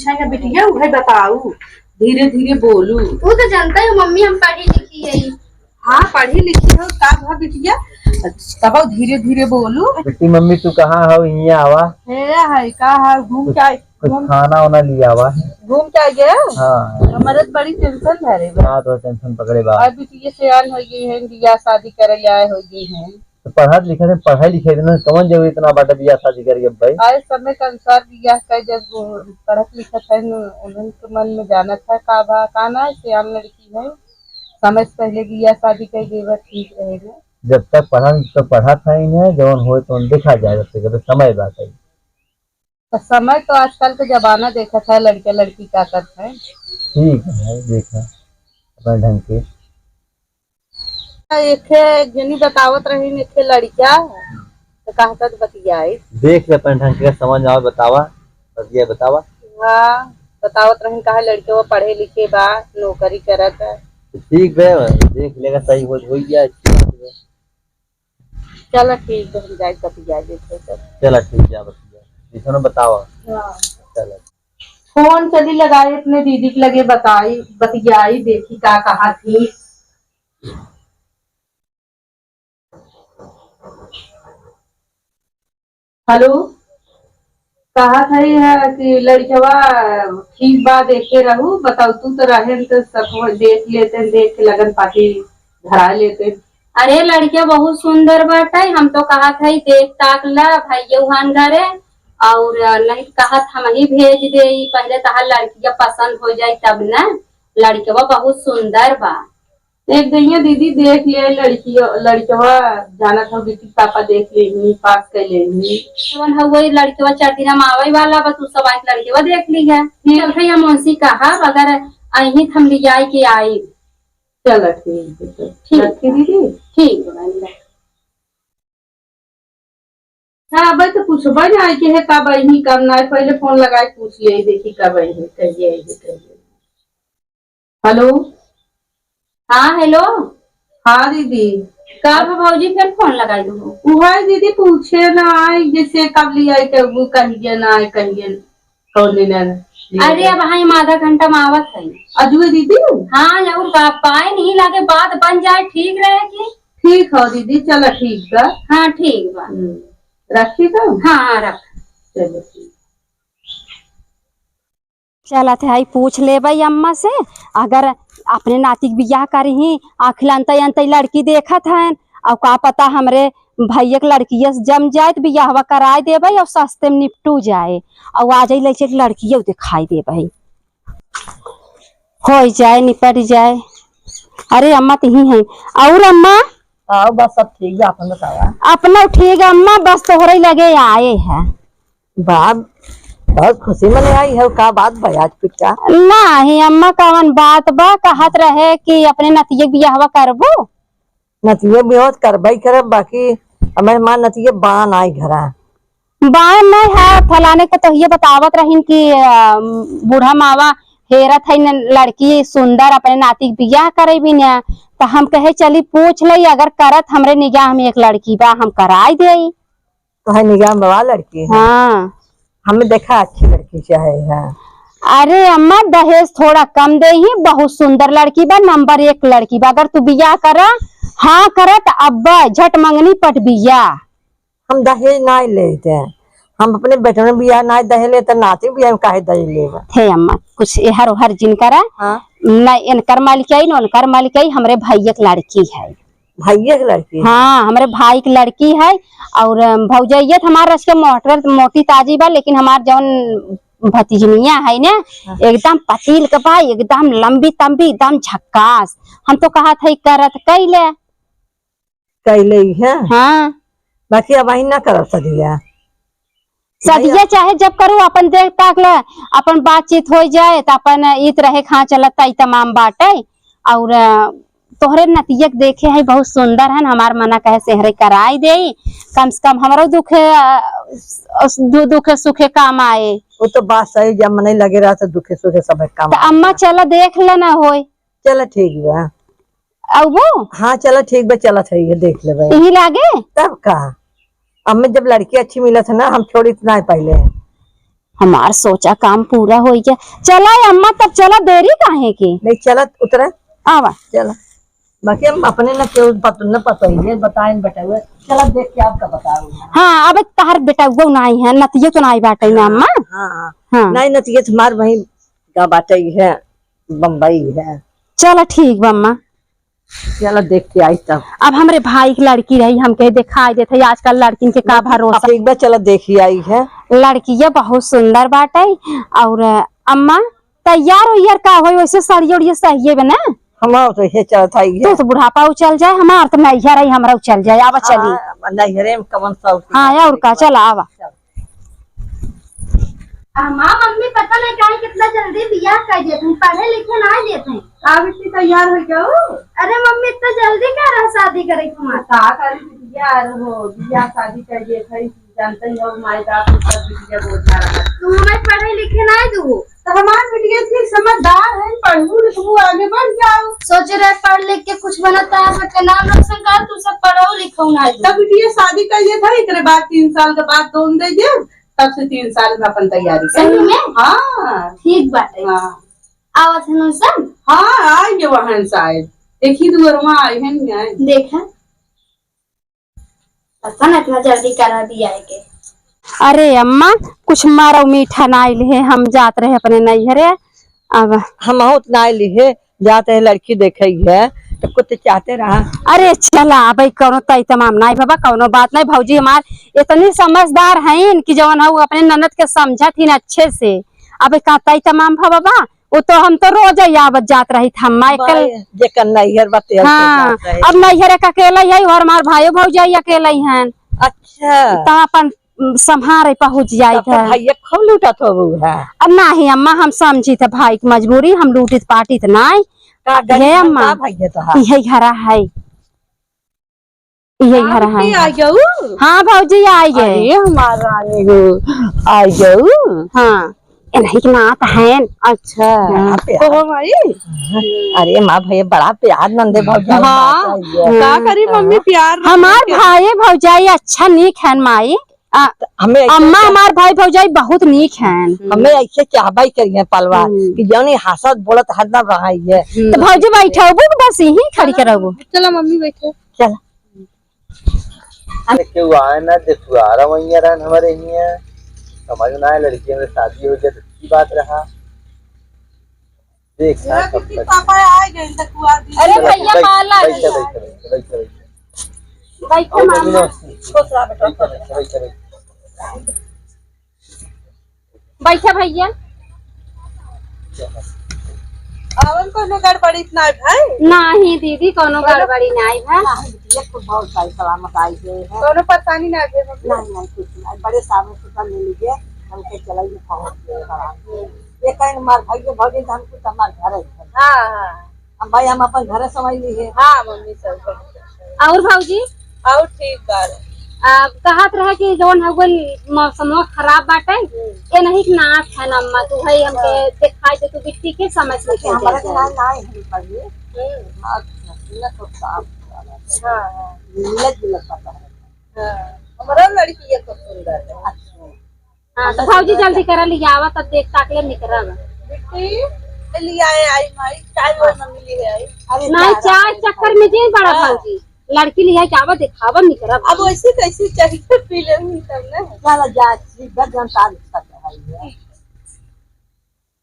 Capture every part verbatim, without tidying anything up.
अच्छा ना बिटिया, उहे बताऊ, धीरे धीरे बोलू। तू तो जानता है मम्मी, हम पढ़ी लिखी है। हाँ, पढ़ी लिखी हो, का भा बिटिया? तब धीरे धीरे बोलू। बेटी, मम्मी तू कहाँ हो? हियाँ आवा। हे है, का है? घूम कुछ, के आए, कुछ घूम, खाना वाना लिया आवा। घूम के आ गए? हाँ। हमारे तो बड़ी tension है रे बा। हाँ, तो tension पकड़े बा। अब बिटिया सयान हो गई है, बियाह शादी करे आए हो गई है। तो पढ़त लिखत है, पढ़ाई लिखाई में कौन जरूरी इतना बाटे बियाह शादी करिए भाई? आए समय के अनुसार बियाह कर, जब वो पढ़त लिखत है न, उन्हन के मन में जानत है का बा, का ना, सयान लड़की है, समय से पहले बियाह शादी कर देवा ठीक रहेगा। जब तक पढ़न तो पढ़त है इन्हें, जवन होए तो देखा जाए, जब तक तो समय बात है। तो समय तो आजकल के जमाना देखत है, लड़के लड़की का करत है। ठीक है, देखा अपने ढंग के। एखे एक जनी बतावत रही, एखे लड़का, तो कहत बतियाई। देख ले अपन ढंग के, समझ में आवे, बतावा, बतिया बतावा। हाँ, बतावत रही, कहा लड़के वो पढ़े लिखे बा, नौकरी करत है। तो ठीक बे, देख लेगा, सही हो, हो गया, अच्छी बात है। चला ठीक बा, हम जाए बतिया देखे तब। चला ठीक जा बतिया, जैसे बतावा। हाँ। चला। फोन चली लगाई अपने दीदी के लगे, बताई, बतियाई, देखी का कहा थी। हेलो, कहत हई है कि लड़कवा ठीक बा, देखे रहू, बताऊ तू तो रहे न तो सब देख लेते, देख के लगन पाती धरा लेते। अरे लड़किया बहुत सुंदर बाटे, हम तो कहत हई देख ताक ला भैया उहान घरे, और नहीं कहत हम ही भेज दे, पहले तहार लड़किया पसंद हो जाई तब न, लड़कवा बहुत सुंदर बा। एक दइया दीदी देख ले लड़कियो, लड़कवा जानत हो बिटिया पापा देख लेही, पास कर लेही। जवन हो वही लड़कवा चार दिन में आवे वाला बा, तू सब आके लड़कवा देख ली है। ठीक। चल भैया मुंशी कहा अगर अही त हम लियाई के आई। चला ठीक है, तो ठीक। रखी दीदी। ठीक बा, ले। हाँ, अबे तो पूछबे ना आई के है, कब आई, कब ना आई, पहले फोन लगाए पूछ ले, देखी कब आई है, कहिए आई है, कहिए। हेलो। हाँ, हेलो। हाँ दीदी। का भा भौजी, फिर फोन लगाई दू? उहे दीदी पूछे ना आई, जैसे कब लियाई के, वो कहिए ना आई, कहिए कौन दिन लियाई। अरे, अब हम आधा घंटा में आवत है। अजुए दीदी? हाँ, और का पाए नहीं लागे, बात बन जाए, ठीक रहे कि। ठीक हो दीदी, चला ठीक बा। हाँ, ठीक बा। हम्म, रखी तो? हाँ, हाँ, रख। चलो ठीक। चलत है, पूछ लेबै अम्मा से, अगर अपने नाती के बियाह करिहीं, अखिल अंतई अंतई लड़की देखत हैं, और का पता हमरे भैया के लड़किया से जम जाए तो बियाहवा कराए देबै और सस्ते में निपटू जाए, और आ जाई लइके लड़कियो दिखाई देबै, हो जाए, निपट जाए। अरे अम्मा तो ही हैं। और अम्मा? आओ, बस सब ठीक बा, अपन बतावा। अपना ठीक है अम्मा, बस तोहरे लगे आए हैं। बाप, बहुत खुशी मने आई है, का बात बा आज कुछ का? नाही अम्मा, कवन बात बा? कहत रहे कि अपने नतिये के बियाहवा करबू। नतिये बियाह करबई करब, बाकी हमारे माँ नतिये बा नाई घरा। बा नाई है, फलाने के तो ये बतावत रहिन कि, अ, बूढ़ा मावा हेरत है न लड़की सुंदर, अपने नाती के बियाह करेबी न, तो हम कहे चली पूछ लई, अगर करत हमरे निगाह में एक लड़की बा, हम कराई देई। तोहरे निगाह में बा लड़की है? हाँ। हमें देखा अच्छी लड़की चाहे है। अरे अम्मा, दहेज थोड़ा कम देही, बहुत सुंदर लड़की बा, नंबर एक लड़की बा। अगर तू बियाह करा, हाँ करा, त अब्बा झट मंगनी पट बियाह। हम दहेज नाई लेते, हम अपने बेटन बियाह नाई दहेज लेते, नाती बियाह में काहे दहेज लेबा? हे अम्मा, कुछ एहर ओहर जिन करा। हाँ। न इनकर मालिक आई, न उनकर मालिक आई, हमरे भैया के लड़की है। भैया के लड़की है? हाँ, हमरे भाई के लड़की है। और, अम, भौजैया तो हमार रस के मोटर, मोटी ताजी बा, लेकिन हमार जौन भतीजनिया है ना, हाँ। एकदम पतील के बा, एकदम लंबी तंबी, एकदम झक्कास। हम तो कहत है करत कैले। कैले ही है? हाँ। बाकी अब आई ना करब सदिया। सदिया चाहे जब करू, अपन देख ताक ले, अपन बातचीत हो जाए, त अपन इत रहे, हाँ, चलत, ई तमाम बाटे। और, अ, तोहरे नतिया के देखे है, बहुत सुंदर है, हमार मना कहे सेहरे कराई देई, कम से कम हमरो दुखे, अ, दु-, दुखे सुखे काम आए। वो तो बात सही, जब मने लगे रहा तो दुखे सुखे सब काम त आए। अम्मा, चला देख लेना होए। चला ठीक बा। अउबो? हाँ, चला ठीक बा, चलत है, ये देख लेबे। यही लागे? तब का? अब में जब लड़की अच्छी मिलत है ना, हम छोड़ी तो ना पहले। हमार सोचा काम पूरा होइ गया। चला अम्मा, तब चला, देरी काहे की? नहीं, चला, उतरा। आवा। चला। बाकी हम अपने न केहू पत-, न पतोहिए, बताइन बेटउआ। चला देख के आपका बताओ। हाँ, अब तहार बेटउआ नाई है, नतिया तो नाई बाटे ना अम्मा। हाँ, हाँ। हाँ। नाई नतिया तो हमार बहिन का बाटे है, बम्बई है। चला ठीक बा अम्मा। चला देख के आई तब। अब हमरे भाई की लड़की रही, हमके देखाई देत है, आजकल लड़किन के का भरोसा। ठीक बा, चला देखी आई है। लड़किया बहुत सुंदर बाटे। और अम्मा, तैयार उइयार का होई, वैसे साड़ी ओड़िया सहिए बा ना? हमार तो ये चलत है ये। तू तो बुढ़ापा उचल जाए, हमार तो नैहर है, हमरा उचल जाए। आवा चली। हाँ, नैहरे में कवन सौख हाँ, है। और का, चला आवा। चल। हमार मम्मी पता नहीं काहे कितना जल्दी बियाह कर देत हैं, पढ़े लिखे ना देत हैं। का बिट्टी तैयार हो जाओ? अरे मम्मी, इतना जल्दी का रहा शादी करे के हमार? का करी बिटिया, अरे हो, बियाह शादी कर देत है, जानते ही हो, माई बाप ऊपर बिटिया बोझ ना रहा। तू हमें पढ़े लिखे ना दू। तो हमार बिटिया इतनी समझदार है, पढ़ू लिखू आगे बढ़ जाओ। सोचे रहे पढ़ लिख के कुछ बनत है, सबके नाम रोशन कर, तू सब पढ़ो लिखो ना दू। तब बिटिया शादी कर देत है, एकरे बाद तीन साल के बाद दोन दे दे, तब से तीन साल में अपन तैयारी कर सही ले। में? हाँ। ठीक बात है। हाँ। आवत है ना सब? हाँ, आए के वहन शायद। देखी दुअरवा आए हैं, नहीं आए? देखा। पता ना इतना जल्दी करा दिया है के। अरे अम्मा, कुछ मारो मीठा नाई लिहे, हम जात रहे अपने नैहरे। अब हम बहुत नाई लिहे, जात रहे लड़की देखे है, तो कुछ चाहते रहा। अरे चला, अब कौनो तय तमाम नाई बाबा, कौनो बात नाई। भौजी हमार इतनी समझदार हैं कि जवन हऊ अपने ननद के समझत ही न अच्छे से। अब का तय तमाम भा बाबा, वो तो हम तो रोज ही आवत जात रहित हम, माई कल भाई, जेकर नैहर बा, तेल से हाँ, जात रहे। अब नैहर एक अकेला ही है, और हमार भाइयो भौजाई अकेला ही हैं। अच्छा। तो अपन, उम, संभारे पहुँच जाइत तब तो है। भैया खूब लूटत होबू है। अब नाही अम्मा, हम समझित है भाई की मजबूरी, हम लूटित पाटित नाई। का अब गरीब हे हम अम्मा, का भैया तो है? इहे घरा है। इहे घर है। आ गऊ? हाँ भौजी, आ गए। अरे हमार रानी हो, आ गऊ? हाँ, इन्हीं के नात हैं। अच्छा, हाँ। आप यार। कहो माई। अरे माँ भैया, बड़ा प्यार नंदे भौजाई हाँ। बात है ये। का करी मम्मी, प्यार हमार भाई भौजाई अच्छा नीक हैं माई। आ, हमें ऐसे अम्मा, हमार भाई भौजाई बहुत नीक हैं। हमें ऐसे चाहबा ही करिए पलवा हम्म। कि जौनी हंसत बोलत हरदम रहा है। हम्म। तो भौजी बैठबू कि बस यहीं खड़ी करबू? चलो मम्मी बैठे। चल। अरे केहू आए ना, देखुआरा वहीं रहन हमारे हियां, समझ ना आए, लड़की में शादी हो जाए तो की बात रहा। देख, ये हाँ, सब बिट्टी कुछ। पापा आ गए, देखुआ दी। अरे चलो, भैया, बैठ, माला बैठ, ले बैठ, आओ। बैठ, बैठ, बैठ। बैठ, और मामा। बोलो। खुश रहा बेटा। बैठ, बैठ, बैठ, बैठ। बैठा भैया। और कोनो गड़बड़ी तो नाई भाई? नाही दीदी, कोनो गड़बड़ी नाई भाई। नाही, ये तो बहुत भाई सलामत आई गए हैं। कोनो परेशानी ना आवे मम्मी? नहीं, नहीं, कुछ नहीं। बड़े साहब से सब मिल लीजिए, हमके चलाइए पहुँच गए बड़ा। ये कहीं हमारे भाई के भौजी तो हमको तो हमारे घर है। हाँ, हाँ। अब भाई हम अपन घरे समझ ली है। हाँ, मम्मी सब। और भौजी? और ठीक बा। आ, कहत रहे कि जौन हो गइल मौसमवा खराब बाटे, हम्म। ये नहीं कि नाच है ना अम्मा, तू है हमके हाँ। दिखाई दे, तू बिट्टी के समझ में अच्छा, हमारे के नाम ना है पहले। हम्म। अच्छा, ये तो साफ वाला है। हाँ, हाँ। मिलत जुलत पता है। हाँ, हमारा लड़की ये तो सुंदर है। अच्छा। हाँ, तो भौजी जल्दी करा, लियावा, तब देख ताक ले निकरब। बिट्टी, ले आए, आई माई, चाय वाय ना मिली है, आई। अरे नहीं, चाय चाय चक्कर में जे बड़ा हाँ। भौजी, लड़की लिया के आवा, देखावा, निकरब। अब वैसे कैसे चाहिए, पी ले तब ना। चला जा, ठीक बा, जौन तारीख तक है ये।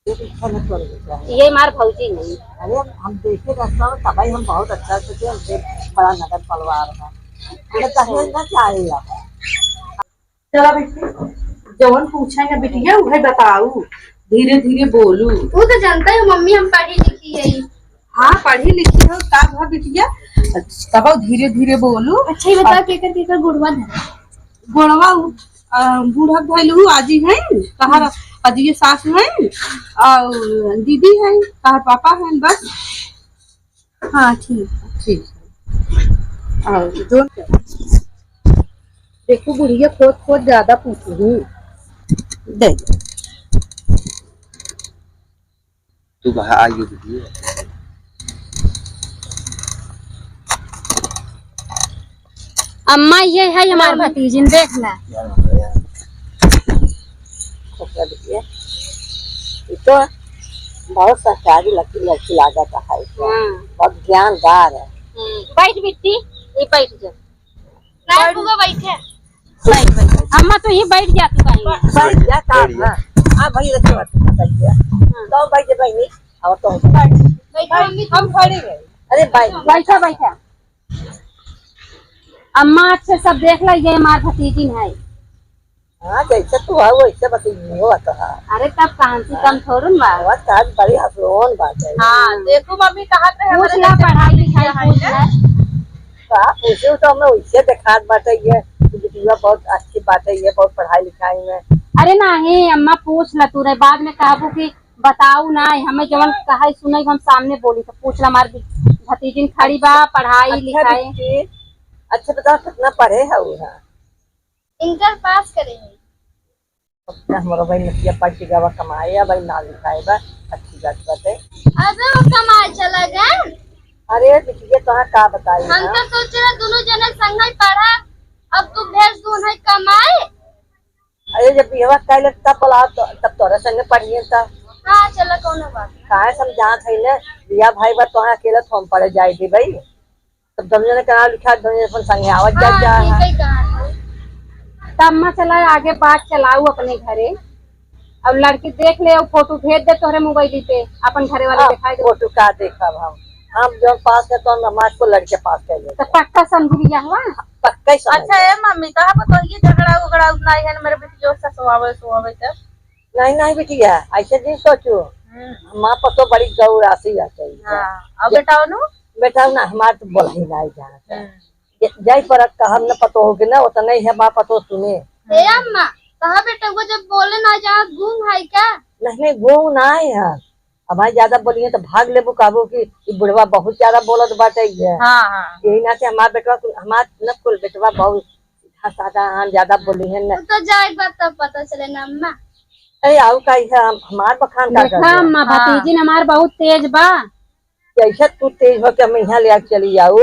ये तो इच्छा न कर देता है। ये मार भौजी नहीं। अरे, हम देखे रास्ता में, तब ही हम बहुत अच्छा से थे, हमसे बड़ा नगद पलवार है। हमें दहेज ना चाहिए। चला बिट्टी, जवन पूछेंगे बिटिया, उहे बताऊ, धीरे धीरे बोलू। वो तो जानता है मम्मी, हम पढ़ी लिखी है। हाँ, पढ़ी लिखी हो, का भा बिटिया? तब धीरे धीरे बोलू। अच्छा, ये बताओ, केकर केकर गुड़वा धरे? गुड़वा उ, अ, बूढ़ा भैलू आजी हैं, तहार अजिए सास हैं, और दीदी हैं, तहार पापा हैं, बस। हाँ, ठीक। ठीक। और जो देखो, बुढ़िया खोद खोद ज्यादा पूछी। दे। तू कहाँ आई हो दीदी? अम्मा, ये है हमार भतीजिन, देख ला। ये, ये तो बहुत संस्कारी लड़की, लड़की लागत है, हाँ। बहुत ज्ञानदार है। हम्म, बैठ बिट्टी, ये बैठ जा। नहीं, बुआ बैठे। बैठ, बैठ, बैठ। अम्मा, तू ही बैठ जा, तू कहीं। बैठ जा, काम है। हाँ, भाई, रखे बात, बैठ जा। हाँ। तो बैठ जा, बहनी, और तो बैठ। बैठ, मम्मी, हम खड़ी रही। अरे, बैठ। बैठा, बैठा। अम्मा, अच्छे सब देख ला, ये हमार भतीजिन है। हाँ, जैसे तू है, वैसे बतइए, वो तो है। अरे, तब कहाँ से कम थोड़न बा। बस आज बड़ी हंसलोन बात है। हाँ, देखो मम्मी, कहाँ पे पूछ हमारे ला, पढ़ाई लिखाई है पूछ ना? ला। का पूछे, तो हमें वैसे देखात बाटे ये, कि बिटिया बहुत अच्छी बाटे ये, बहुत पढ़ाई लिखाई में। अरे नहीं अम्मा, पूछ ला तू रे, बाद में कहबू कि बताऊ ना, हमें जवन कहे सुने हम सामने बोली, तो पूछ ला, हमार भतीजिन खड़ी बा, पढ़ाई अच्छा लिखाई। बिट्टी, अच्छा बताओ, कितना पढ़े है वो है? इंटर पास करे है। अपना हमारा भाई नतिया पढ़ के गवा कमाए, या भाई ना लिखाए बा, अच्छी बात बात है। अबे वो कमाए चला गए। अरे बिटिया, तोहार का बताई हम हम? तो सोचे रहे दोनों जने संगे पढ़ा, अब तू भेज दू है कमाए। अरे जब बिहवा कैले तब बोला तो, तब तोरे संगे पढ़िए तब। हाँ चला, कोनो बात नहीं। काहे समझात है ने, बिया भाई बा तोहार अकेले तो हम पढ़े जाए दी भाई। तब दोनों जने के नाम लिखा, दोनों जने अपन संगे आवत जात हाँ, जा ठीक है। है, कहा था। तब अम्मा चला आगे बात चलाऊ अपने घरे। अब लड़की देख ले, अब फोटो भेज दे तोहरे मोबाइल पे, अपन घरे वाले हाँ, दिखाई दे। फोटो का देखब हम? हम जौन पास है तो हम हमारे को लड़के पास कर लेते तो हैं। पक्का समझ लिया हुआ? पक्का ही समझ अच्छा, लिया। ए मम्मी, कहाँ पर तो ये झगड़ा उगड़ा उतना ही है ना, मेरे बेटियों से सोआवे, सोआवे के। नहीं, नहीं बिटिया, ऐसे नहीं सोचू। हम्म। माँ पतो बड़ी गौर आसी आ चाहिए। हाँ, अब जे- बेटा ओनू? बेटा ना, हमार तो बोला ही नहीं जाना चाहिए। हम्म। जे-, जाई पर कहब न पतो हो के ना, उतना ही है माँ पतो सुने। हे अम्मा, कहा बेटा वो जब बोले ना जात गूंग है क्या? नहीं, नहीं, गूंग ना है। हमारे ज्यादा बोलिए तो भाग लेबू, कहबू कि ई बुढ़वा बहुत ज्यादा बोलत बाटे ये। हाँ, हाँ। यही नाते हमार बेटवा कुल, हमार न कुल बेटवा बहुत सीधा साधा, हम ज्यादा बोली है न। वो तो जाए बात तब पता चले ना अम्मा। अरे आऊ का है, हम, हमार बखान का देखा कर अम्मा, हाँ। भतीजिन हमार बहुत तेज बा। जैसे तू तेज हो के हम यहाँ ले आके चली जाऊ,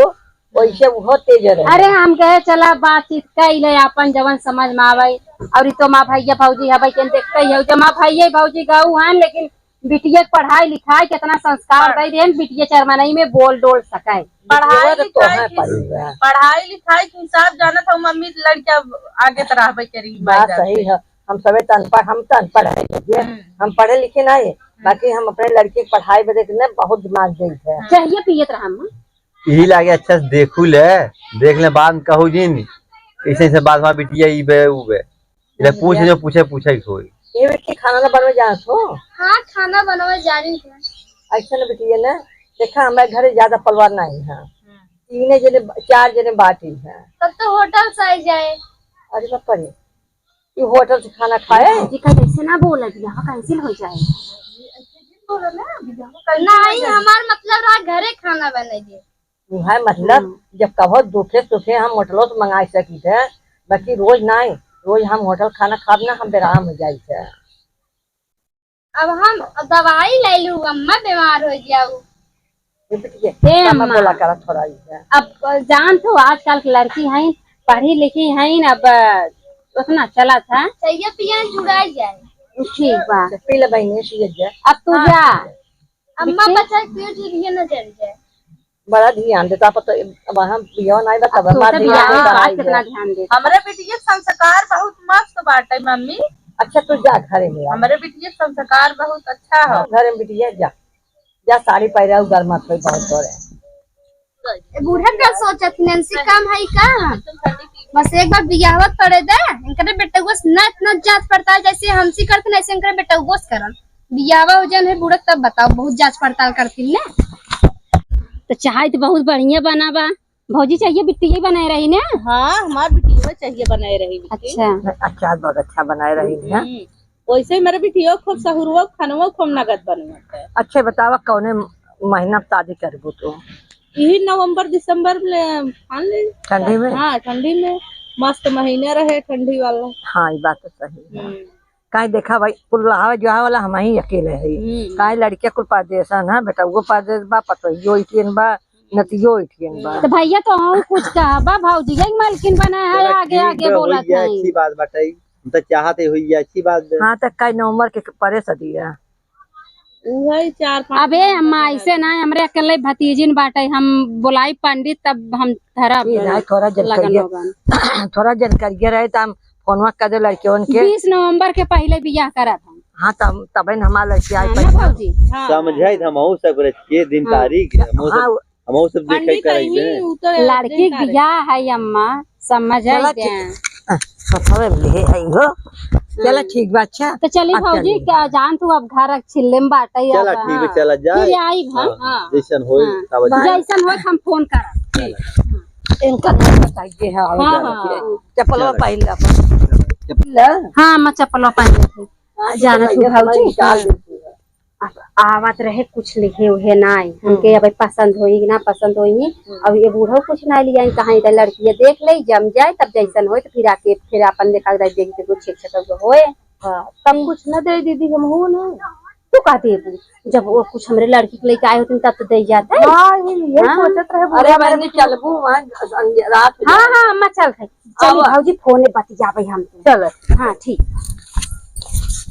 वैसे वो तेज रहे। अरे हम कहे चला बातचीत कई ले, अपन जवन समझ में आवे। और ई तो माँ भैया भौजी हवे, केन देखते ही हो, जब माँ भैया भौजी गऊ हैं, लेकिन बिटिया के पढ़ाई लिखाई कितना संस्कार पढ़- दे देन, बिटिया चरमनई में बोल डोल सके। पढ़ाई बिटिया तो लिखाई तोहे की, पाई बा। पढ़ाई लिखाई के हिसाब जानत हो मम्मी, लड़का आगे तो रहबे करी, बात माई सही बाप। है। हम सबे तो अनपढ़, हम तो अनपढ़ है, ये हम्म। हम पढ़े लिखे ना है, हम्म। बाकी हम अपने लड़के के पढ़ाई बदे के ना बहुत दिमाग देत है। हम्म। चाहिए पियत रहा हम। यही लागे अच्छा से देखू ले, देख ले बाद में कहू जिन, ऐसे ऐसे बात हमार बिटिया ई बे, ऊ बे। ले नहीं पूछ भैया। जो पूछे, पूछे ही होई। ये बेटी खाना ना बनवे जानत हो? हाँ, खाना बनवे जानी है। ऐसे ना बिटिया ना, देखा हमारे घरे ज्यादा परिवार नहीं है। हम्म। तीने जने, चार जने बाटी हैं। तब तो होटल से आई जाए। अरे बाप रे, ये होटल से खाना खाए? जी का जैसे ना बोला, बियाह cancel हो जाए। नहीं, हमार मतलब रहा घरे खाना बनाइए। उहे मतलब, हम्म। जब कहो दुखे सुखे हम होटलों से मंगाई सकी थे, बाकी रोज नहीं, रोज हम होटल खाना खाब ना, हम बेराम हो जाई थे। अब हम दवाई ले लू, अम्मा बीमार हो जाऊ। ये बिटिया, ए कम अम्मा। बोला करा थोड़ा ही है। अब जान तो आजकल के लड़की हैं, पढ़ी लिखी हैं, अब उतना चला था। चाहिए पिया जुड़ाई जाए। ठीक बा। अच्छा, पी ले बहिनी, पिए जा। अब तू हाँ, जा। पी ले। अम्मा बिट्टी। बच्चा के पियो जी, ये न चल जाए। बड़ा ध्यान देता, अब तो, अब हम बियाह नहीं बा, अब तब हमार तोहरे ध्यान बियाह देता का है कितना ये। ध्यान देता। हमरे बिटिया के संस्कार बहुत मस्त बाटे, मम्मी। अच्छा, तू जा घरे में, आ। हमरे बिटिया के संस्कार बहुत अच्छा हो। हाँ, घरे में बिटिया जा, जा साड़ी पहरा, उधर मत कोई बहुत तोरे। ए, बूढ़ा का सोचत नैन्सी काम है का? बस एक बार बियाहवा करे दे, इनकरे बेटउआ से ना इतना जांच पड़ताल जैसे हमसे करते ना, ऐसे इनकरे बेटउआ से करन। बियाहवा हो जान है बूढ़ा, तब बताओ, बहुत जांच पड़ताल करती ना। तो चाय तो बहुत बढ़िया बना बा। भौजी, चाहिए बिट्टी ही बनाए रही ना? हाँ, हमार बिटिया चाहिए बनाए रही, बिट्टी। अच्छा। अचार बहुत अच्छा बनाए रही है। हम्म, वैसे ही मेरे बिटिया खूब सहुरुआ, खानवा खूब नगद बनवत है। अच्छा, बतावा, कौने महीना में शादी करबू तू? यही नवंबर, दिसंबर में ठान ले। ठंडी में? हाँ, ठंडी में। मस्त महीना रहे ठंडी वाला। हाँ, ये बात तो सही है। हम्म। काहे देखा भाई, कुल रहावा जोहावा वाला हम ही अकेले है। हम्म। काहे लड़के कुल परदेसन है, बेटउओ परदेस बा, पतोहियो इटियन बा, नतियो इटियन बा। तो भैया तो हम कुछ कहा बा, भौजी के मालकिन बना है, चला आगे ठीक आगे बा, बोलत भैया, है। अच्छी बात बताई। हम तो चाहत है हुई, अच्छी बात है। हाँ, तो कई नवंबर के परे सदिया। उहे चार पाँच अबे अम्मा, ऐसे ना, हमरे अकेले भतीजिन बाटे, हम बोलाई पंडित, तब हम धरब। ई ना, थोड़ा लगन जनकरिया, होगन। थोड़ा जनकरिया रहे, तो हम फोनवा कर दे लड़कियों के। बीस नवंबर के पहले बियाह करब हम। हाँ, तब, तबे न हमार लड़की आई हाँ, पहले। ना भौजी, हाँ। समझाई हम, अहू सब रच के दिन हाँ। तारीख, हम सब हाँ, हमहू सब देखे पंडित करई आई, बे। उ तो लड़की के बियाह है अम्मा, समझ चला आई ठीक। दे। हाँ, पथवे में ले आई हो। चला हम्म। ठीक बा, अच्छा। तो चली अब भौजी, चली। क्या जान तू अब घर छिल्ले में बाटे चला अब। ठीक है, हाँ। चला जाए। फिर आई हम। हाँ, हाँ। जैसन होई, हाँ। तब जाए। जैसन होई हम फोन करब। चला। इनका घर बताइए है, हाँ, हाँ। चप्पलवा चला। पहन ले अपन। चप्पल। हाँ, मैं चप्पलवा पहन लेती। हाँ, जाना तू भौजी। निकाल देती है। अब आवत रहे कुछ लिखे उहे नाई, हमके हम्म। अब पसंद होई कि ना पसंद होई, हम्म। अब ये बूढ़ो कुछ ना लिया, कहाँ इधर लड़किया देख ले, जम जाए, तब जैसन होए तो फिर आके फिर अपन देखा जाए, देखी तो कुछ एक से तो होए। हाँ, तब कुछ ना दे दीदी, हम हो ना। तू का देबू? जब वो कुछ हमरे लड़की के लेके आए होते तब तो दे जाते। हाँ, ये, ये हाँ। सोचत रहे, अरे बूढ़ा बहनी, बूढ़ा। चलबू वहाँ रात हो हाँ, जाए। हाँ, अम्मा चल रही। चली आवा। भौजी, फोन बतियाबे हम तो। चल। हाँ, ठीक।